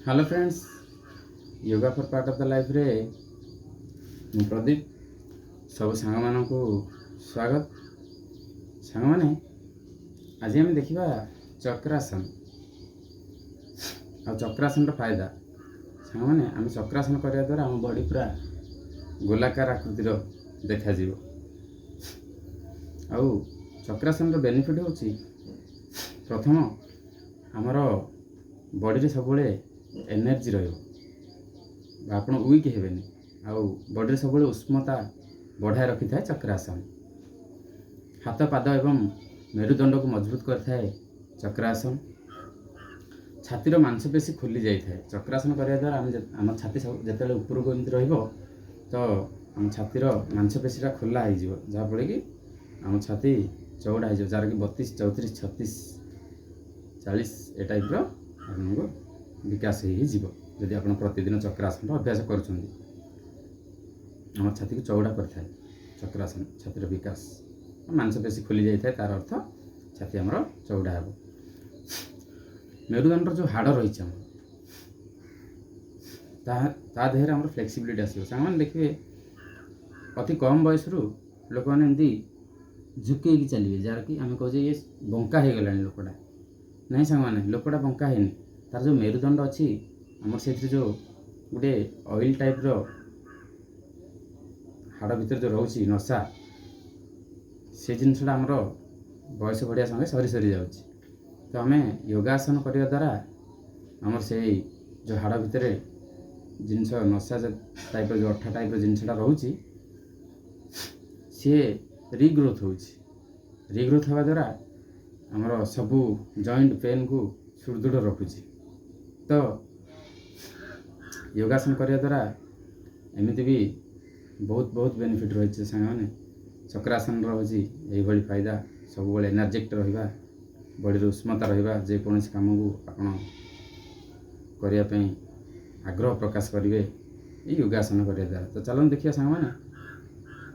Hello friends, Yoga for part of the ଲାଇଫ୍ରେ ମୁଁ ପ୍ରଦୀପ। ସବୁ ସାଙ୍ଗମାନଙ୍କୁ ସ୍ୱାଗତ। ସାଙ୍ଗମାନେ, ଆଜି ଆମେ ଦେଖିବା ଚକ୍ରାସନ ଆଉ ଚକ୍ରାସନର ଫାଇଦା। ସାଙ୍ଗମାନେ, ଆମେ ଚକ୍ରାସନ କରିବା ଦ୍ୱାରା ଆମ ବଡ଼ି ପୁରା ଗୋଲାକାର ଆକୃତିର ଦେଖାଯିବ। ଆଉ ଚକ୍ରାସନର ବେନିଫିଟ୍ ହେଉଛି, ପ୍ରଥମ ଆମର ବଡ଼ିରେ ସବୁବେଳେ ଏନର୍ଜି ରହିବ ବା ଆପଣ ୱିକ୍ ହେବେନି। ଆଉ ବଡ଼ିରେ ସବୁବେଳେ ଉଷ୍ମତା ବଢ଼ାଇ ରଖିଥାଏ ଚକ୍ରାସନ। ହାତ, ପାଦ ଏବଂ ମେରୁଦଣ୍ଡକୁ ମଜବୁତ କରିଥାଏ ଚକ୍ରାସନ। ଛାତିର ମାଂସପେଶୀ ଖୋଲି ଯାଇଥାଏ ଚକ୍ରାସନ କରିବା ଦ୍ୱାରା। ଆମେ ଆମ ଛାତି ସବୁ ଯେତେବେଳେ ଉପରକୁ ଏମିତି ରହିବ, ତ ଆମ ଛାତିର ମାଂସପେଶୀଟା ଖୋଲା ହେଇଯିବ, ଯାହାଫଳରେ କି ଆମ ଛାତି ଚଉଡ଼ା ହେଇଯିବ, ଯାହାର କି 32, 34, 36, 40 ଏ ଟାଇପ୍ର ଆପଣଙ୍କୁ ବିକାଶ ହେଇଯିବ, ଯଦି ଆପଣ ପ୍ରତିଦିନ ଚକ୍ରାସନର ଅଭ୍ୟାସ କରୁଛନ୍ତି। ଆମ ଛାତିକୁ ଚଉଡ଼ା କରିଥାଏ ଚକ୍ରାସନ। ଛାତିର ବିକାଶ, ମାଂସପେଶୀ ଖୋଲି ଯାଇଥାଏ, ତାର ଅର୍ଥ ଛାତି ଆମର ଚଉଡ଼ା ହେବ। ମେରୁଦଣ୍ଡର ଯେଉଁ ହାଡ଼ ରହିଛି ଆମର, ତାହା ତା ଦେହରେ ଆମର ଫ୍ଲେକ୍ସିବିଲିଟି ଆସିବ। ସାଙ୍ଗମାନେ, ଦେଖିବେ ଅତି କମ୍ ବୟସରୁ ଲୋକମାନେ ଏମିତି ଝୁକେଇକି ଚାଲିବେ, ଯାହାର କି ଆମେ କହୁଛେ ଇଏ ବଙ୍କା ହେଇଗଲାଣି ଲୋକଟା। ନାହିଁ ସାଙ୍ଗମାନେ, ଲୋକଟା ବଙ୍କା ହେଇନି। ତାର ଯେଉଁ ମେରୁଦଣ୍ଡ ଅଛି ଆମର, ସେଥିରେ ଯେଉଁ ଗୋଟେ ଅଏଲ୍ ଟାଇପ୍ର ହାଡ଼ ଭିତରେ ଯେଉଁ ରହୁଛି ନସା, ସେ ଜିନିଷଟା ଆମର ବୟସ ବଢ଼ିବା ସଙ୍ଗେ ସରି ସରି ଯାଉଛି। ତ ଆମେ ଯୋଗାସନ କରିବା ଦ୍ୱାରା ଆମର ସେଇ ଯେଉଁ ହାଡ଼ ଭିତରେ ଜିନିଷ ନସା ଟାଇପ୍ର, ଯେଉଁ ଅଠା ଟାଇପ୍ର ଜିନିଷଟା ରହୁଛି, ସିଏ ରିଗ୍ରୋଥ୍ ହେଉଛି। ରିଗ୍ରୋଥ୍ ହେବା ଦ୍ୱାରା ଆମର ସବୁ ଜଏଣ୍ଟ ପେନ୍କୁ ସୁଦୃଢ଼ ରଖୁଛି। ତ ଯୋଗାସନ କରିବା ଦ୍ୱାରା ଏମିତି ବି ବହୁତ ବହୁତ ବେନିଫିଟ୍ ରହିଛି। ସାଙ୍ଗମାନେ, ଚକ୍ରାସନର ହେଉଛି ଏଇଭଳି ଫାଇଦା: ସବୁବେଳେ ଏନର୍ଜେଟିକ୍ ରହିବା, ବଡ଼ିରେ ଉଷ୍ମତା ରହିବା, ଯେକୌଣସି କାମକୁ ଆପଣ କରିବା ପାଇଁ ଆଗ୍ରହ ପ୍ରକାଶ କରିବେ ଏଇ ଯୋଗାସନ କରିବା ଦ୍ୱାରା। ତ ଚାଲନ୍ତୁ ଦେଖିବା ସାଙ୍ଗମାନେ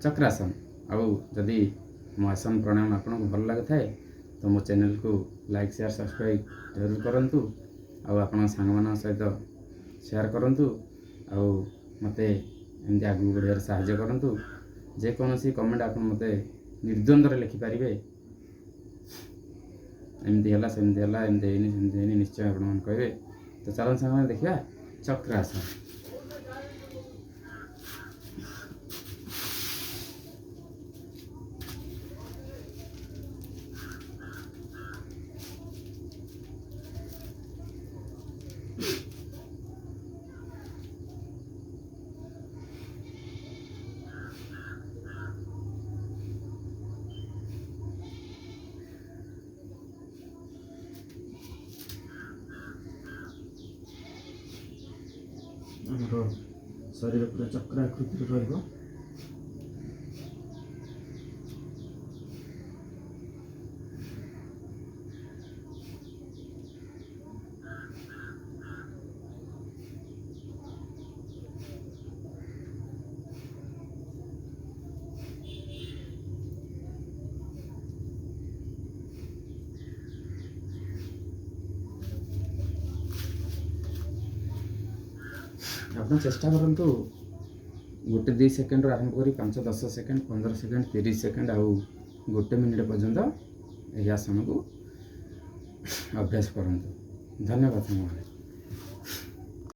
ଚକ୍ରାସନ। ଆଉ ଯଦି ମୋ ଆସନ ପ୍ରାଣାୟାମ ଆପଣଙ୍କୁ ଭଲ ଲାଗୁଥାଏ, ତ ମୋ ଚ୍ୟାନେଲକୁ ଲାଇକ୍, ସେୟାର, ସବସ୍କ୍ରାଇବ୍ ଜରୁର କରନ୍ତୁ ଆଉ ଆପଣଙ୍କ ସାଙ୍ଗମାନଙ୍କ ସହିତ ସେୟାର କରନ୍ତୁ ଆଉ ମୋତେ ଏମିତି ଆଗକୁ ବଢ଼ିବାରେ ସାହାଯ୍ୟ କରନ୍ତୁ। ଯେକୌଣସି କମେଣ୍ଟ ଆପଣ ମୋତେ ନିର୍ଦ୍ୱନ୍ଦ୍ୱରେ ଲେଖିପାରିବେ। ଏମିତି ହେଲା, ସେମିତି ହେଲା, ଏମିତି ହେଇନି, ସେମିତି ହେଇନି, ନିଶ୍ଚୟ ଆପଣମାନେ କହିବେ। ତ ଚାଲନ୍ତୁ ସାଙ୍ଗମାନେ, ଦେଖିବା ଚକ୍ରାସନ। ଆମର ଶରୀର ପୁରା ଚକ୍ର ଆକୃତିରେ ରହିବ। ଆପଣ ଚେଷ୍ଟା କରନ୍ତୁ ଗୋଟେ 2 ସେକେଣ୍ଡରୁ ଆରମ୍ଭ କରି 5, 10 ସେକେଣ୍ଡ, 15 ସେକେଣ୍ଡ, 30 ସେକେଣ୍ଡ ଆଉ ଗୋଟେ ମିନିଟ୍ ପର୍ଯ୍ୟନ୍ତ ଏହି ଆସନକୁ ଅଭ୍ୟାସ କରନ୍ତୁ। ଧନ୍ୟବାଦ ସାଙ୍ଗମାନେ।